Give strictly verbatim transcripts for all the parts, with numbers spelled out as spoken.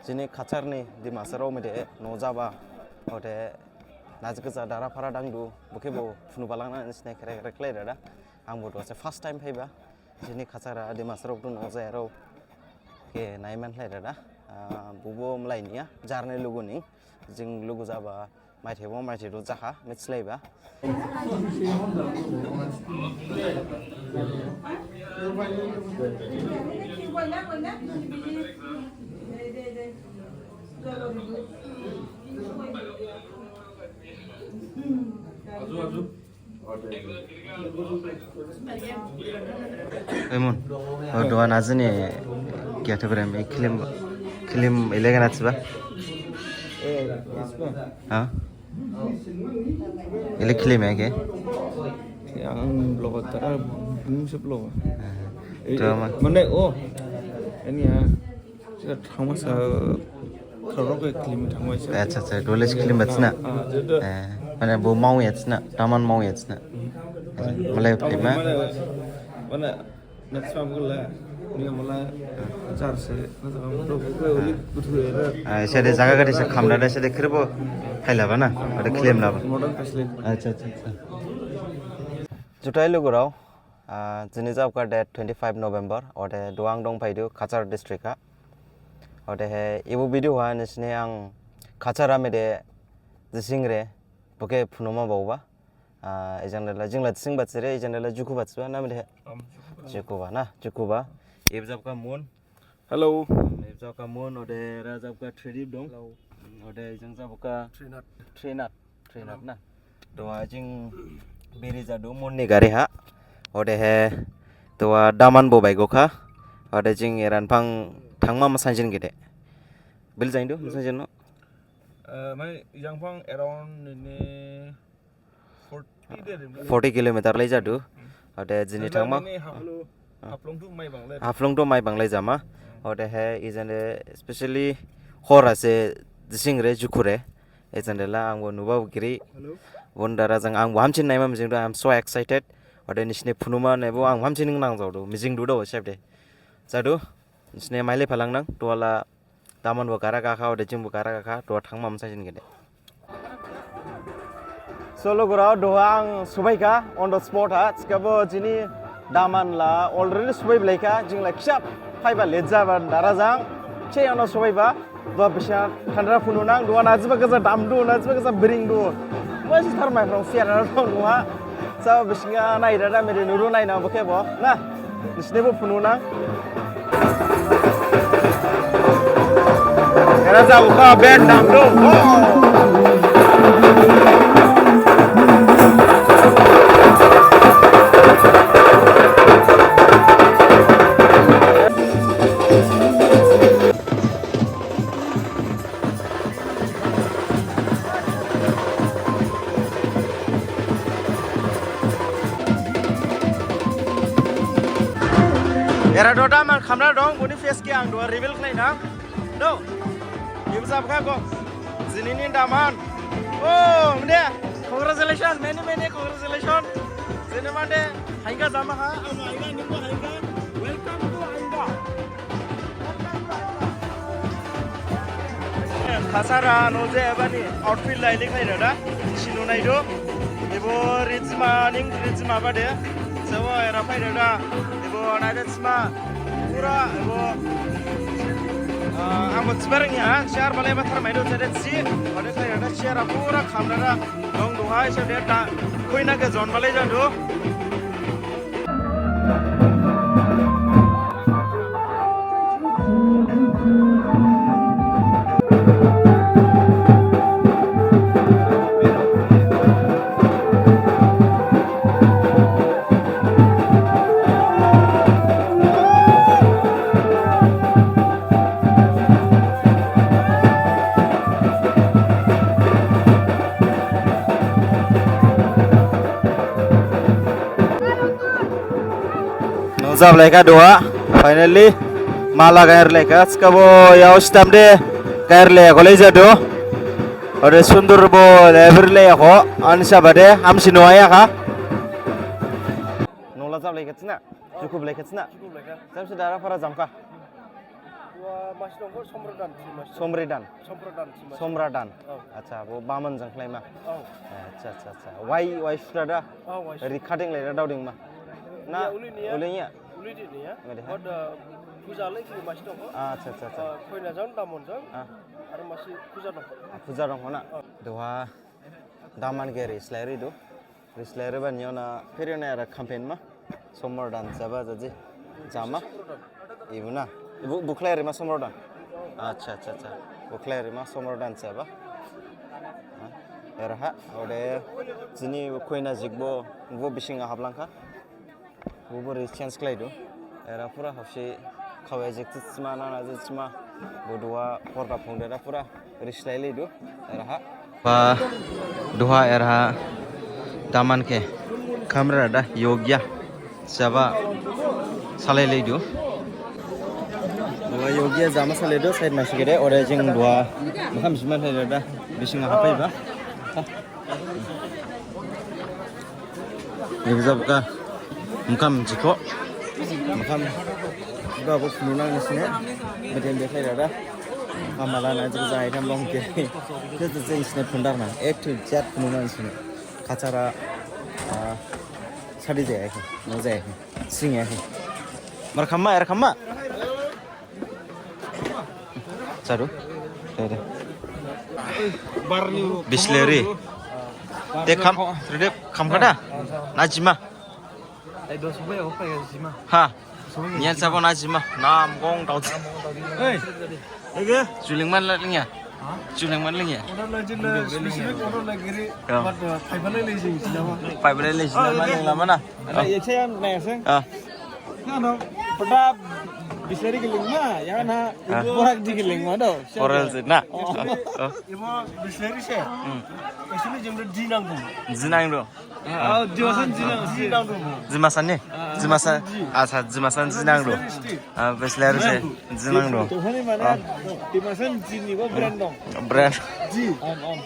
Jini Cachar ni Dimasarao mede noh jaba, ode najik gja dara phara dangdu, bo khe bo phunu balang na nisi ne khere khere khlai rada. Ang bo duha se first time phaiba. Jini Cachar ha Dimasarao du noh jayarao khe naiman khlai rada. Ah, bo bo mlai niya, jar ni lugu ning, jing lugu jaba, maithai bo maithai du jakha, mithilaiba. Emon, o duha najini kya to brem, film, film ilegan atsiba? Eh, isba. Ha? Ile khlim ya ke? Ang blog tara bung se blog. Drama. Mane, oh. Ini ya. Sida thangma sa. Khorok ke khlim thangma sa. Acha, acha. Dole khlim batsna. Ah, jada. Eh, mane bo mau ya tsna. Daman mau ya tsna. Malay film, ha? Mane, Next time gula, ni amala char se, na jaga mo to, ko oli kuthu era. Ah, sede jaga gadi se khamda de sede khirbo phailaba na, ode khilem laba. Modern facility. Acha, acha, acha. Juthai lugurao, ah, jini jabkha date twenty-five November, ode duha ang dongphaidu Cachar district ha. Ode he, ibu video ha nisine ang Cachar amede jisingre, bo khe phunuma baoba. Ah, ejang dala, jingla jising batsire, ejang dala jukhu batsiba, na mede? Am, jukhu ba. Jukhu ba, na, jukhu ba. Eb jabkha Mon. Hello. Eb jabkha Mon, ode era jabkha Tridip dong. Hello. Ode ejang jabkha Trinath. Trinath, Trinath na. Duha jing beri jadu Mon ni gari ha. Ode he, duha daman bo baigokha. Ode jing eran phang thangma masanjin gede. Bil jaindu, masanjin no? Eh, mane, ejang phang around nini forty de rim. Forty kilometer lai jadu. Ode jini thangma. Nini Haflong, ah, Haflong to Maibang lai. Haflong to Maibang lai jama. Ode he, ejang de, specially, hor ase, jisingre, jukhure. Ejang dala, ang bo nuba giri. Hello. Bon dara jang, ang bo hamchin naima mijingdu, I'm so excited. Ode nisine phunuma nebo, ang hamchin nang jadu, mijingdu do, sep de. Jadu, nisine maile phalang nang, duhala, Daman bo gara gakha, ode jing bo gara gakha, duha thangma masanjin gede. So lugurao, duha ang subaikha on the spot ha, thikhabo jini daman la already subai blaikha, jing la khisa phaiba late jaba dara jang, che ano subaiba, duha bisa khandra phunu nang, duha najiba gaja damdu, najiba gaja bringdu. Masi tharmai phrang siar na dong duha. Sa bisinga nai dada mede nuru nai na bo khe bo na. Nisine bo phunu nang. Era jabkha band damdu. Era do daman khamna dong, boni face khe ang duha reveal khlai nang. Do. Ebo jabkha go. Jinini daman. Oh, mde. Congratulations, many, many congratulations. Jini mande, haikha jama ha, ang haikha, ningbo haikha. Welcome to Haikha. Cachar ha noh jayabani outfit lai likhlai dada, sinu naidu. Ebo Rijima ning Rijima bade, sabo era phai dada. Ebo naide sima, pura ebo, ah, angbo sibarang ya, chair balai ba tharmaidu jade si, ode khai dada chair pura kham dada, dong duhai se dada, khuina khe jon balai jadu. Noh jablaikha duha, finally, mala gairlaikha, thikhabo yao stamde gairlai kholai jadu. Ode sundur bo lebirlai kho, ansa bade, hamsi nuhayakha. Nohla jablaikha thina, jukublaikha thina. Jamsi dara phara jamkha. Masi dong kho, Somrodan si masi. Somridan. Somrodan si masi. Somradan. Oh. Acha, bo baman jang khlaima. Oh. Acha, acha, acha. Wai, wai sura da? Oh, wai sura. Ri khading lai da dauding ma. Na, ya, uli niya. Uli niya? Uli di niya. Ngade ha? Bot, uh, puja lai kini masi dong kho. Ah, acha, acha, acha. Uh, khoina jang, damon jang. Ah. Aro masi puja dong kho. Ah, puja dong kho na? Oh. Duha daman khe ri slai ri du. Ri slai riba ni yaohon ha phirina era campaign ma. Somrodan jaba jaji. Jama. Ibu na. Ibu, bo khlai rima Somrodan. Acha, acha, acha. Bo khlai rima Somrodan jaba. Ha? Era ha. Ode jini khoina jik bo, bo bising ha haplang kha. Bo bo ri change khlai du. Era pura hapsi khawai jik sima, nana jik sima. Bo duha porda phungde da pura ri slai lai du. Era ha. Ba duha era ha daman khe khamra da yogya saba salai lai du. Duha yogya jama salai du, side masi gede, ode jing duha makham jima lai da, bising ha haphai ba. Ha. Ebo jabkha makham jikho. Makham jikho bo phunu nang nisine. Beden de khlai dada. Makham mala na jikho jai tham long khe. Khe to jeng sine phundar na. A to Z phunu nang nisine. Khachara, ah, sadi jaya khe. No jaya khe. Sing ya khe. Mar khamma, er khamma. Chadu. Dede. Bisleri. Te kham, Tridip, kham khada? Na jima? Ha. Niyan sabo na jima. Nam gong dau. Hei. Ege. Julingman la lingya. Julingman lingya. Paibalai lejing. Paibalai lejing. Mana yang lama na? Ada yang saya nanya, saya. Ah. Nano, pada Bisleri khe lingma, ya na, ah. Borak di khe lingma do. Oral sit na. Oh. Oh. Ibu Bisleri se. Hmm. Actually, jemde di nangdu. Di nangdu. Oh, Dimasan di nang, di nangdu. Dimasan ni? Ah, Dimasan. Di. Asa, Dimasan di nangdu. Bisleri se. Ah, Bisleri se. Di nangdu. Tuhan ini mana? Ah. Dimasan di ni, bo brand dong. Brand. Di. Am, am.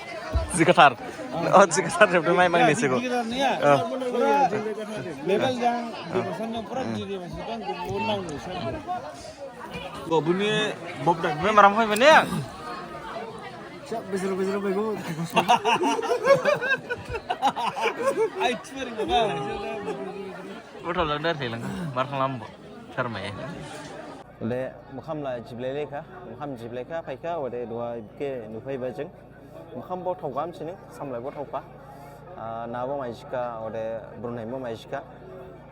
Jikathar. Oh, jikathar, jikathar, mai mang ni sego. Level jang, jikathar jang pura jikathar jang gubun nang ni sego. Go buni bob dak. Mai maram hoi bani ya? Siap, besar, besar, bego. Ai, cuma ring apa? Botol lang dar hilang, mar halam bo. Tharmai. Ode, makham la jiblai lekha, makham jiblai kha, phaikha, ode duha khe nuphaiba jeng. Makham bo thaokham sining, samlai bo thaokha. Ah, na bo maijikha, ode brunai bo maijikha.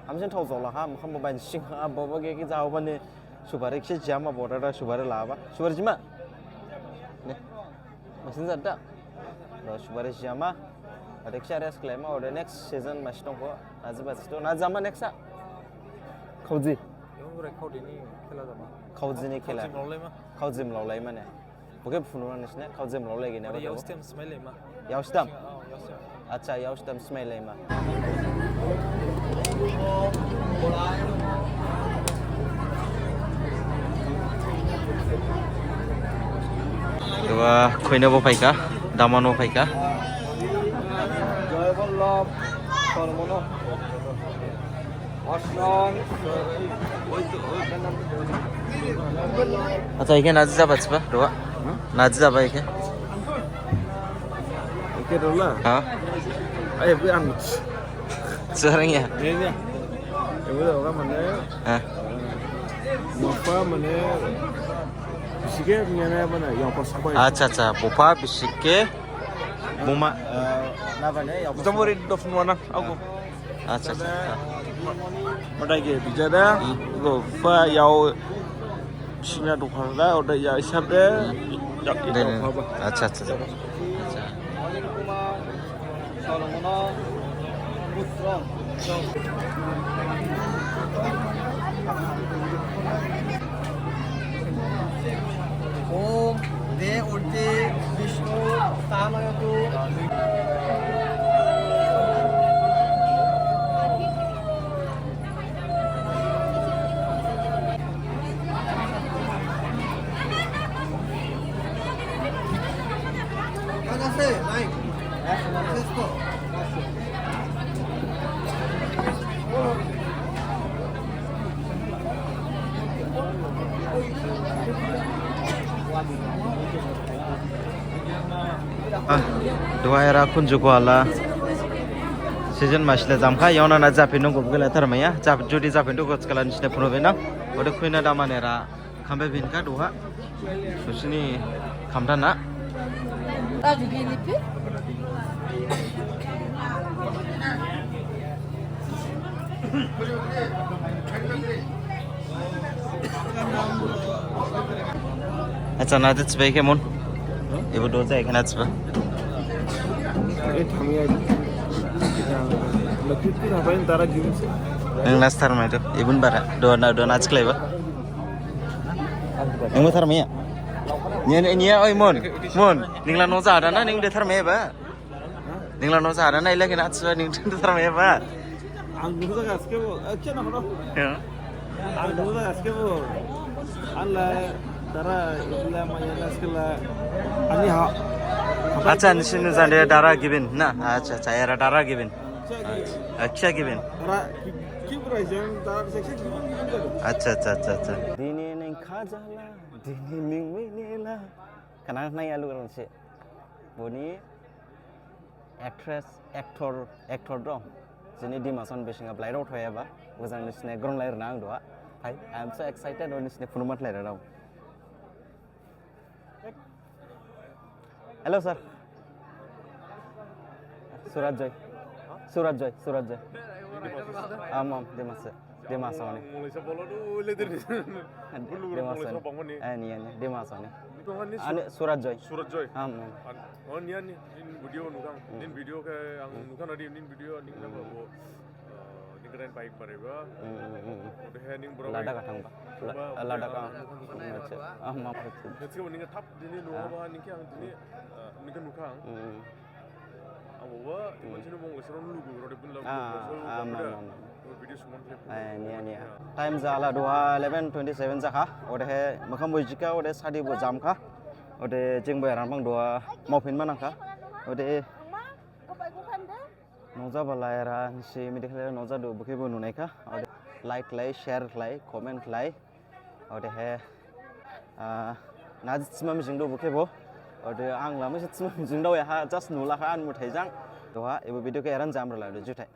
Hamsin thao jolakha, makham bo bain sing, ah, bo bo ge ge jao bani, subari khe jama bo dada subari laba. Subari jima? Ne. Masin jada. Do subari jama. Ode khe rest khlaima, ode next season masi dongkho. Najiba sito, najama next a. Khaoji. Yong bre khaoji ni khela jama. Khaoji ni khela. Khaoji mlaolai ma. Khaoji mlaolai mane. Bo khe phunu nang nisine, khaoji mlaolai gini. Ode yaostem smai lai ma. Yaostem? Oh, yaostem. Acha, yaostem smai lai ma. Eba, khoina bo phaikha, daman bo phaikha. Joy Ballabh, Sormono. Acha, ikhe naji jaba siba, doa. Hmm? Naji jaba ikhe. Ikhe dola? Ha? Ai, bu ang. Sorang ya? Iya, iya. Ibu doa mane? Ha? Bupha mane, bisik khe mane, mane, yang pas koi. Acha, acha. Bupha, bisik khe, buma, eh, na mane, yang pas. Jamuri dof nuana, aku. Acha, acha. Madai khe bijada, hmm. Go pha yao sina dukhan da, ode ya isab de, ya, ya pha ba. Acha, acha, acha. Acha. Om De Urte Vishnu Tanayatu. Ah, duha era khunju khala. Season masle jamkha, yaona na japhin nung gubgela tharmaiya. Jap, judi japhin du gotskala nisne phunu bena. Ode khuina daman era khambe bhinkha duha. Susini khamdana. Acha, na jits bai khe mun. Ibu do jai khana jits ba. Ei, thangya. Lakit tu apa yang tara gim se? Nang nas tharmai do. Ibun bara. Do na, do na jis khlai ba. Nang ba tharmai ya? Nia, nia, nia, oi, mun. Mun. Ningla no jada na, ning de tharmai ba? Ningla no jada na, ila kena atsua ning tharmai ba? Ang nungsa gaske bo. Acha na kono. Ya. Ang nungsa gaske bo. Anla tara ila maya gaske la. Ani ha. Acha, nisini jande dara gibin na. Acha, acha, era dara gibin. Acha, acha gibin. Tara ki, ki bura jang tara seksi gibin gibin. Acha, acha, acha, acha. Dini ning khajala, dini ning minila. Kanang nai alu ron se. Boni actress, actor, actor dong. Jini Dimasa ni bisingha blairao thoyaba. Bojang nisine grong lai rna ang duha. Hai, I am so excited, o nisine phunumat lai rnao. Hello, sir. Suraj Joy. Suraj Joy, Suraj Joy. Am, am, Dimasa. Dimasa ni. Mulaisa bolo du ledir. Bulu Dimasa. Mulaisa bangmani. Eh, ni, ni, Dimasa ni. Itu kan ni Ani Suraj Joy. Suraj Joy. Am, am. Oh, ni, ni, nin video nukang. Hmm. Nin video khe ang nukang nadi, nin video ning napa bo. Ning keren baik pariba. Hmm, hmm, hmm. Udah ning berapa? Ladakh athang ba. Ladakh, ah. Acha. Ah, maaf. Let's go, ning thap dini nukang ba, ning khe ang dini, ning khe nukang. Hmm. Abo ba, iman sini bong lesron lugu, rode pun lagu. Ah, ah, maaf, maaf. Video semua. Eh, niya, niya. Time jala duha eleven twenty seven jakha. Odehe makham boi jikha, ode sadi bo jamkha. Ode jing bo erang bang duha mauphin manangkha. Ode nojaba lai era nisi midi khlai nojadu bokhe bo nunaikha. Ode like khlai, share khlai, comment khlai. Odehe, ah, na jisma mijing du bokhe bo. Ode ang lama jisma mijing dao yaha just nulakha an muthai jang. Duha ebo video khe eran jamra ladu juthai.